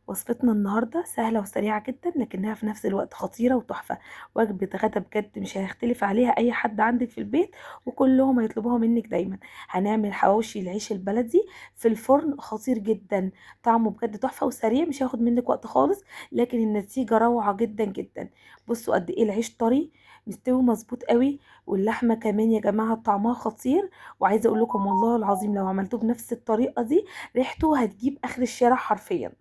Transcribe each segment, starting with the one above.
وصفتنا النهاردة سهلة وسريعة جدا، لكنها في نفس الوقت خطيرة وتحفة. وجبة غدا بجد مش هيختلف عليها أي حد عندك في البيت، وكلهم هيطلبوها منك دايما. هنعمل حواوشي العيش البلدي في الفرن، خطير جدا، طعمه بجد تحفة وسريع، مش هياخد منك وقت خالص، لكن النتيجة روعة جدا جدا. بصوا قد ايه العيش طري مستوي مظبوط قوي، واللحمة كمان يا جماعة طعمها خطير. وعايزة اقول لكم والله العظيم لو عملتوه بنفس الطريقة دي ريحته هتجيب اخر الشارع حرفيا.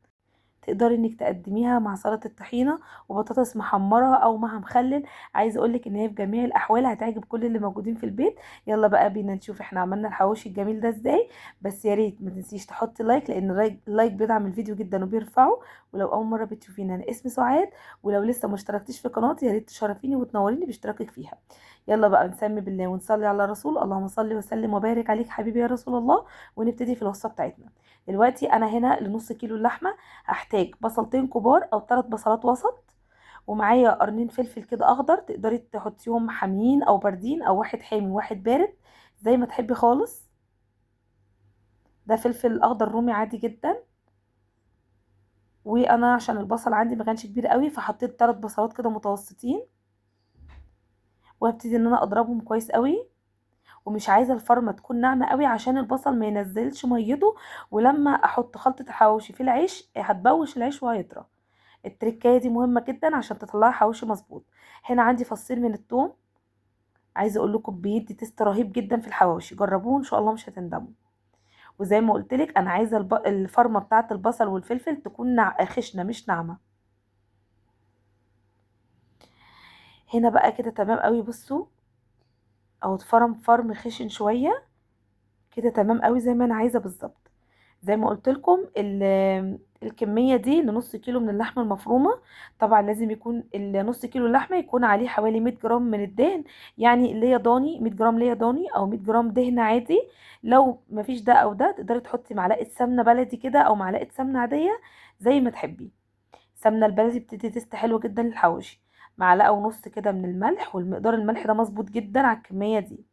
تقدري انك تقدميها مع سلطة الطحينه وبطاطس محمرة او مع مخلل. عايزه اقولك ان هي في جميع الاحوال هتعجب كل اللي موجودين في البيت. يلا بقى بينا نشوف احنا عملنا الحواوشي الجميل ده ازاي. بس يا ريت ما تنسيش تحطي like، لان ال like بيدعم الفيديو جدا وبيرفعه. ولو اول مرة بتشوفينا، انا اسمي سعاد، ولو لسه ما اشتركتيش في قناتي يا ريت تشرفيني وتنوريني باشتراكك فيها. يلا بقى نسمي بالله ونصلي على رسول، اللهم صل وسلم وبارك عليك حبيبي يا رسول الله. ونبتدي في الوصفة بتاعتنا. دلوقتي انا هنا لنص كيلو اللحمة هحتاج بصلتين كبار او 3 بصلات وسط، ومعايا قرنين فلفل كده اخضر، تقدري تحطيهم حاميين او باردين، او واحد حامي وواحد بارد زي ما تحبي خالص. ده فلفل اخضر رومي عادي جدا. وانا عشان البصل عندي ما كانش كبير قوي فحطيت 3 بصلات كده متوسطين، وهبتدي ان انا اضربهم كويس قوي. ومش عايزه الفرمه تكون ناعمة قوي عشان البصل ما ينزلش ميته، ولما احط خلطه الحواوشي في العيش هتبوش العيش وهيطرى. التركايه دي مهمة جدا عشان تطلعي حواوشي مظبوط. هنا عندي فصين من الثوم، عايزه اقول لكم بيدي taste رهيب جدا في الحواوشي، جربوه ان شاء الله مش هتندموا. وزي ما قلت لك انا عايزه الفرمه بتاعه البصل والفلفل تكون خشنه مش ناعمة. هنا بقى كده تمام قوي، بصوا او اتفرم فرم خشن شوية كده، تمام قوي زي ما انا عايزه بالظبط. زي ما قلت لكم الكمية دي لنص كيلو من اللحمة المفرومه. طبعا لازم يكون النص كيلو اللحمة يكون عليه حوالي 100 جرام من الدهن، يعني اللي هي ضاني، 100 جرام ليا ضاني او 100 جرام دهن عادي. لو مفيش ده او ده تقدري تحطي معلقه سمنه بلدي كده او معلقه سمنه عادية زي ما تحبي. السمنة البلدي بتدي taste حلو جدا للحواوشي. معلقه ونص كده من الملح، والمقدار الملح ده مظبوط جدا على الكمية دي.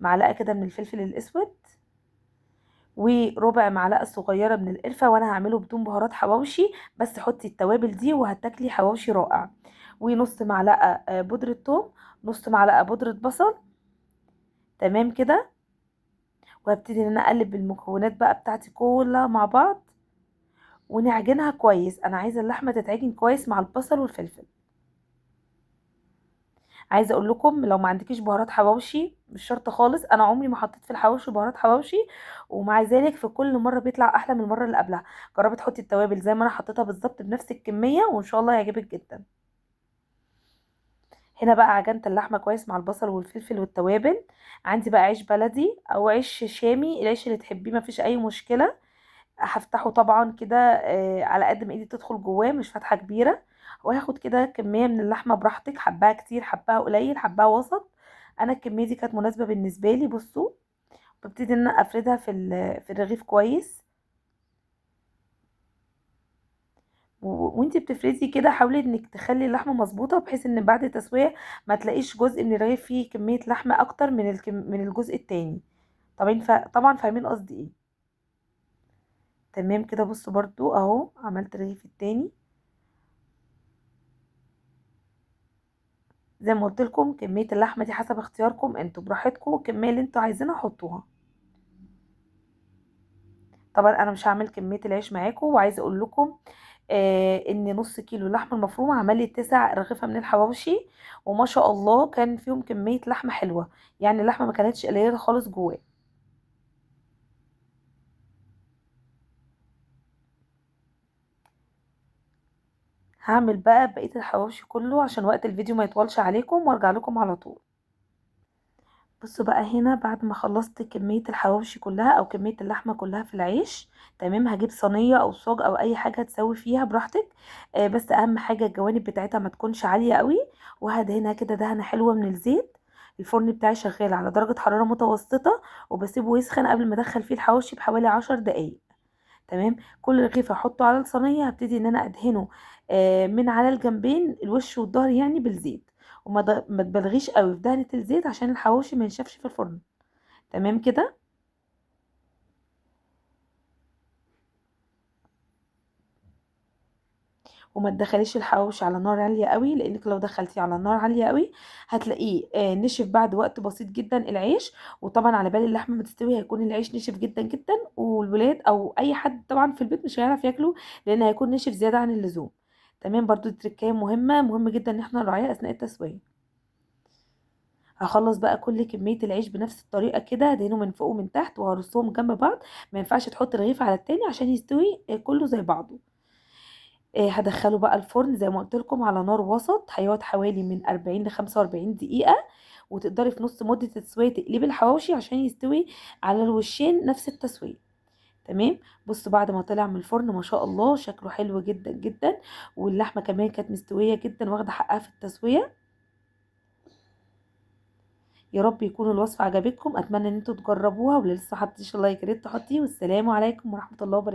معلقه كده من الفلفل الاسود، وربع معلقه صغيرة من القرفه، وانا هعمله بدون بهارات حواوشي، بس حطي التوابل دي وهتاكلي حواوشي رائع. ونص معلقه بودره ثوم، نص معلقه بودره بصل، تمام كده. وهبتدي ان انا اقلب المكونات بقى بتاعتي كلها مع بعض ونعجنها كويس. انا عايزه اللحمة تتعجن كويس مع البصل والفلفل. عايزه اقول لكم لو ما عندكيش بهارات حواوشي مش شرط خالص، انا عمري ما حطيت في الحواوشي بهارات حواوشي، ومع ذلك في كل مرة بيطلع احلى من المرة اللي قبلها. جربي تحطي التوابل زي ما انا حطيتها بالظبط بنفس الكمية وان شاء الله هيعجبك جدا. هنا بقى عجنت اللحمة كويس مع البصل والفلفل والتوابل. عندي بقى عيش بلدي او عيش شامي، العيش اللي تحبيه مفيش اي مشكلة. هفتحه طبعا كده، على قد ما ايدي تدخل جواه، مش فتحه كبيرة. وهاخد كده كمية من اللحمة براحتك، حباها كتير حباها قليل حباها وسط، انا الكمية دي كانت مناسبة بالنسبة لي. بصوا ببتدي ان انا افردها في الرغيف كويس. وانتي بتفردي كده حاولي انك تخلي اللحمة مظبوطة، بحيث ان بعد التسوية ما تلاقيش جزء من الرغيف فيه كمية لحمه اكتر من الجزء التاني. طبعا فاهمين قصدي ايه. تمام كده. بصوا برضو اهو عملت الرغيف التاني زي ما قلت لكم. كمية اللحمة دي حسب اختياركم انتوا، براحتكم الكمية اللي انتوا عايزينها حطوها. طبعا انا مش هعمل كمية العيش معاكم. وعايزه اقول لكم، ان نص كيلو لحمه المفرومه عمل لي 9 رغيفه من الحواوشي، وما شاء الله كان فيهم كمية لحمه حلوة، يعني اللحمة ما كانتش قليله خالص جواه. هعمل بقى بقية الحواوشي كله عشان وقت الفيديو ما يطولش عليكم، وارجع لكم على طول. بصوا بقى هنا بعد ما خلصت كمية الحواوشي كلها او كمية اللحمة كلها في العيش، تمام. هجيب صينية او صاج او اي حاجة تسوي فيها براحتك، بس اهم حاجة الجوانب بتاعتها ما تكونش عالية قوي. وهدهنها كده دهنة حلوة من الزيت. الفرن بتاعي شغال على درجة حرارة متوسطة، وبسيبه يسخن قبل ما ادخل فيه الحواوشي بحوالي 10 دقايق. تمام. كل رغيف احطه على الصينية هبتدي ان انا ادهنه، من على الجنبين الوش والظهر يعني بالزيت، وما تبالغيش قوي في دهنة الزيت عشان الحواوشي ما ينشفش في الفرن. تمام كده. وما تدخليش الحواوشي على نار عالية قوي، لانك لو دخلتيه على نار عالية قوي هتلاقيه نشف بعد وقت بسيط جدا العيش. وطبعا على بال اللحمة ما تستوي هيكون العيش نشف جدا جدا، والولاد او اي حد طبعا في البيت مش هيعرف ياكله لان هيكون نشف زيادة عن اللزوم. تمام، برضو دي تركايه مهمة، مهم جدا ان احنا نراعيها اثناء التسوية. هخلص بقى كل كمية العيش بنفس الطريقة كده، هدهنه من فوق ومن تحت وهرصهم جنب بعض. ما ينفعش تحط رغيف على التاني عشان يستوي كله زي بعضه. هدخله بقى الفرن زي ما قلت لكم على نار وسط، هيقعد حوالي من 40 ل 45 دقيقة. وتقدري في نص مدة التسوية تقلبي الحواوشي عشان يستوي على الوشين نفس التسوية. تمام، بصوا بعد ما طلع من الفرن ما شاء الله شكله حلو جدا جدا، واللحمة كمان كانت مستوية جدا واخدة حقها في التسوية. يا رب يكون الوصفة عجبتكم، اتمنى ان انتوا تجربوها، ولو لسه ما حطيتيش ال like يا ريت تحطيه. والسلام عليكم ورحمة الله وبركاته.